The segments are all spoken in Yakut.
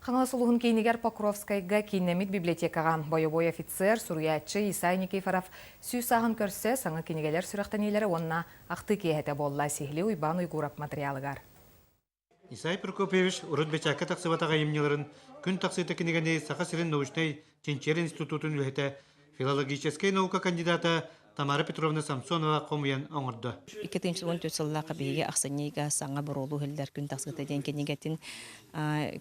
Хаҥалас улууһун киинигэр Покровскайга кииннэммит библиотекаҕа бойобуой офицер, суруйааччы Исай Никифоров сүүс сааһын көрсө саҥа кинигэлэр сүрэхтэниилэрэ уонна ахтыы киэһэтэ буолла. Сиһилии Уйбаан Уйгуурап матырыйаалыгар. Исай Прокопьевич урут бэчээккэ тахсыбатах айымньыларын күн тахсыыта кинигэни Саха сирин научнай чинчийэр институтун үлэһитэ, филологическай наука кандидата Тамара Петровна Самсонова хомуйан оҥордо. 2014 сыллаахха биһиги ахсынньы ыйга саҥа боруолуу иһиллэр күн тахсыыта диэн кинигэтин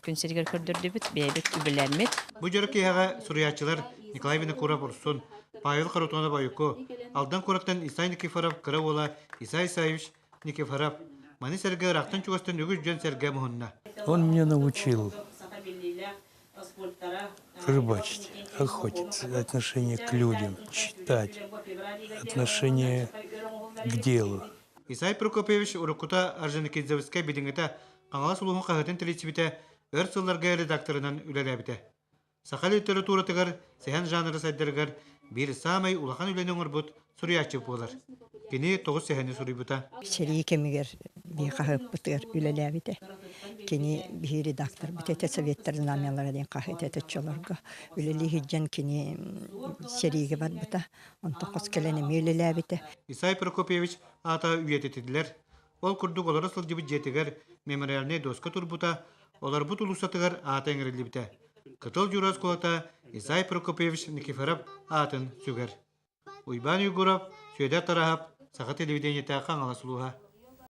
күн сиригэр көрдөрдүбүт, бэйэбит үбүлэммит. Бу дьоро киэһэҕэ суруйааччылар Николай Винокуров-Урсун, Павел Харитонов-Ойуку, Алдан куораттан Исай Никифоров кыра уола Исай Исаевич Никифоров, маны сэргэ ыраахтан-чугастан үгүс дьон-сэргэ муһунна. Он меня научил рыбачить, охотиться, отношение к людям, читать, отношение к делу. Исай Прокопьевич уруккута Орджоникидзевскай билиҥҥитэ Хаҥалас улууһун хаһыатын тэрийсибитэ, өр сылларга редакторынан үлэлээбитэ. Саха литературатыгар сэһэн жанра сайдарыгар биир саамай улахан үлэни оҥорбут суруйааччы буолар. Кини тоҕус сэһэни суруйбута. Сэрии кэмигэр биһи хаһыаппытыгар үлэлээбитэ. Кини биһи редакторбыт этэ, Советтар знамялара диэн хаһыат этэ оччолорго. Үлэлии сылдьан кини сэриигэ барбыта. Онтон хос кэлэн эмиэ үлэлээбитэ. Исай Прокопьевич аата үйэтитиллэр. Ол курдук олоро сылдьыбыт дьиэтигэр мемориальнай доска турбута, олорбут улуусатыгар аата иҥэриллибитэ. Кытыл Дьура оскуолата Исай Прокопьевич Никифоров аатын сүгэр. Уйбаан Уйгуров, Сүөдэр Тараһап, Саха телевидениетэ Хаҥалас улууһа.